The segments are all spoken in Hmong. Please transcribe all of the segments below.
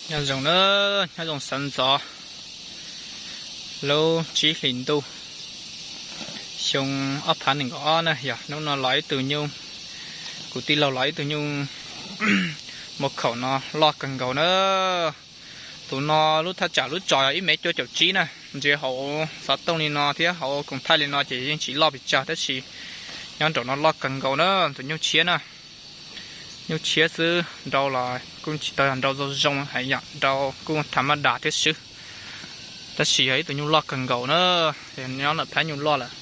Nyob zoo na, nyob zoo sawv ntxov lub tsib hlis ntuj xyoo ob phav nees nkaum ob na, yog hnub no los ib tug nyuj, kuv tij laug los ib tug nyuj mus khaum no loj kawg nkaus na. Tus no lub thaj tsam lub tsos yog ib mev cuaj caum tsib na, ntsia hauv xov tooj li no thiab hauv koom thaij li no ces yeej tsis loj pes tsawg tab sis nyob nraum no loj kawg nkaus na, tus nyuj tshiab na. Nyuj tshiab xwb, nrau los kuj tsis tau yog nrau zoo zoo hais yom, nrau kuj tham maj das thiab xwb, tab sis yog ib tug nyuj loj kawg nkaus na, nyob ntawm phab nyuj loj lawm.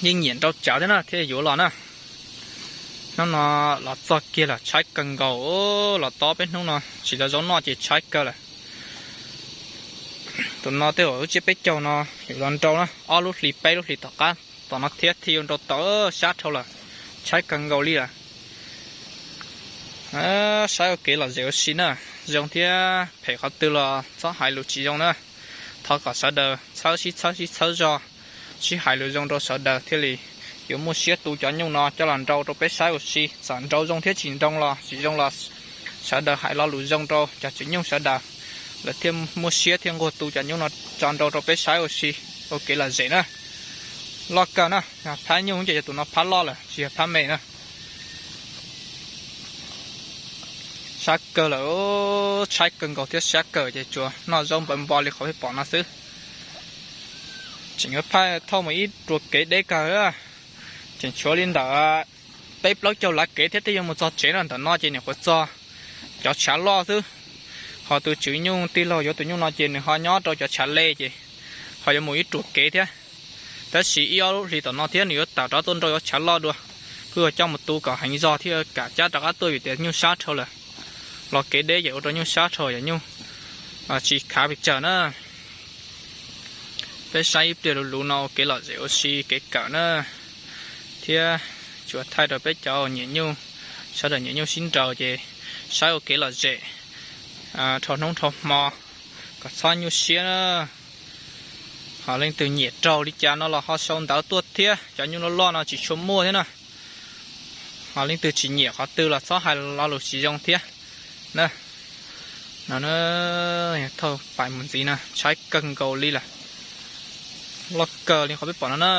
Yeej nyiam nrau tsawv thiab na thiaj yuav los na. Hnub no los txog kiag los tshaib kawg nkaus, los tob peb hnub no tsis tau zaub noj ces tshaib kawg lawm. Tus no tej zaum lub tsiab peb caug no yuav los nrau na, ob lub hlis peb lub hlis tom qab tom no thiab thiaj yuav nrau tau, sab dhau lawm, tshaib kawg nkaus li lawm. Saib ua kev lom zem ua si na, zoo thiab phem qhov twg los txhob hais lus tsis zoo na. Thov kom sawv daws txhawb sib txhawb sib txhawb zog, sib hais lus zoo rau sawv daws thiaj li yuav muaj siab tu cov nyuj no coj los nrau rau peb saib ua si. Txawm nrau zoo thiab tsis nrau los tsis zoo los sawv daws hais lo lus zoo rau cov tswv nyuj sawv daws, lawv thiaj muaj siab thiaj nquag tu cov nyuj no tso nrau rau peb saib ua si, ua kev lom zem na. Loj kawg na, phab nyuj ces yog tus no phab loj lawm tsis yog phab me na. Sab kawg lawm, tshaib kawg nkaus thiab sab kawg ces tsuas noj zaub npawv npo li qhov peb pom no xwb. Tseem yuav phaj thauj mus ib ruam kev deb kawg, tseem tshuav li ntawm peb plaub caug lav kev thiab twb yuav mus txog tsev no. Ntawm no ces nyuam qhuav txog cov tshav loj xwb, ho tus tswv nyuj tij laug yuav tus nyuj no ces nws ho nyob rau cov tshav le ces ho yuav mus ib ruam kev thiab. Tab sis ib ob lub hlis tom no thiab nws yuav tawm rov tuaj nrau cov tshav loj dua, kuj yuav coj mus tu kom heev zog thiaj kam cab rov qab tuaj vim tias nyuj sab dhau lawm. Los kev deb ces ua rau nyuj sab dhau, yog nyuj tsis khav pes tsawg na. Peb saib ib pliag luv luv no ua kev lom zem ua si kev kawm na, thiab tsuas thaij rau peb cov nyiam nyuj, sawv daws nyiam nyuj sib nraus ces saib ua kev lom zem dhau hnub dhau hmo kom txhob nyuaj siab na. Ho leej twg nyiam raug li cas no los ho sau ntawv tuaj thiab, cov nyuj loj loj no tsis tshua muaj thiab na. Ho leej twg tsis nyiam qhov twg los txhob hais lo lus tsis zoo thiab na. No thauj pais mus ntxiv na, tshaib kawg nkaus li lawm. Loj kawg li qhov peb pom no na,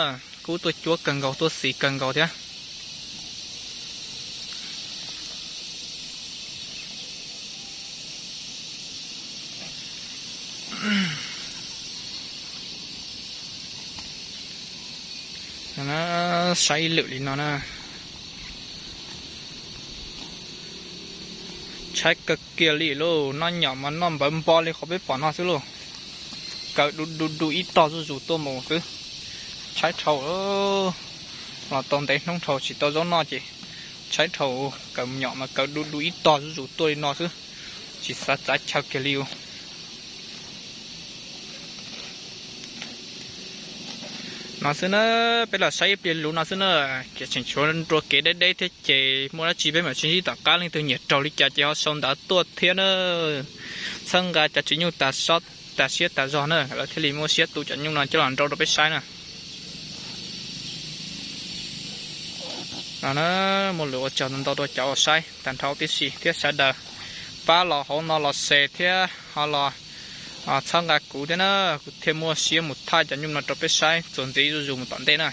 kub tuaj cuab kawg nkaus, tuaj xis kawg nkaus thiab. Saib ib lwm li no na, tshaib kawg kiag li lauj. Noj nyom mas noj npawv npo li qhov peb pom no xwb lauj. Kaw du du du ib tog zuj zus tuaj mus xwb, tshaib dhau. Los tau ntev hnub dhau tsis tau zaub noj ces tshaib dhau. Kaw nyom mas kaw du du ib tog zuj zus tuaj li no xwb, tsis xav txav chaw kiag li. No xwb na, peb los saib ib pliag luv no xwb na, ces tseem tshuav nrua kev deb deb thiab ces muaj dab tsi peb mam sib ntsib tom qab. Leej twg nyiam raug li cas ces ho sau ntawv tuaj thiab na. Txhawb nqa cov tswv nyuj tas siab tas zog na, lawv thiaj li muaj siab tu cov nyuj no coj los nrau rau peb saib na. No na, muaj lus ua tsaug ntau ntau rau cov uas saib tag nrho tib si thiab sawv daws pab los hauv no los share thiab ho los txhawb nqa kuv thiab na, kuv thiaj muaj siab mus thaij cov nyuj no rau peb saib txuas ntxiv zuj zus mus tom ntej na.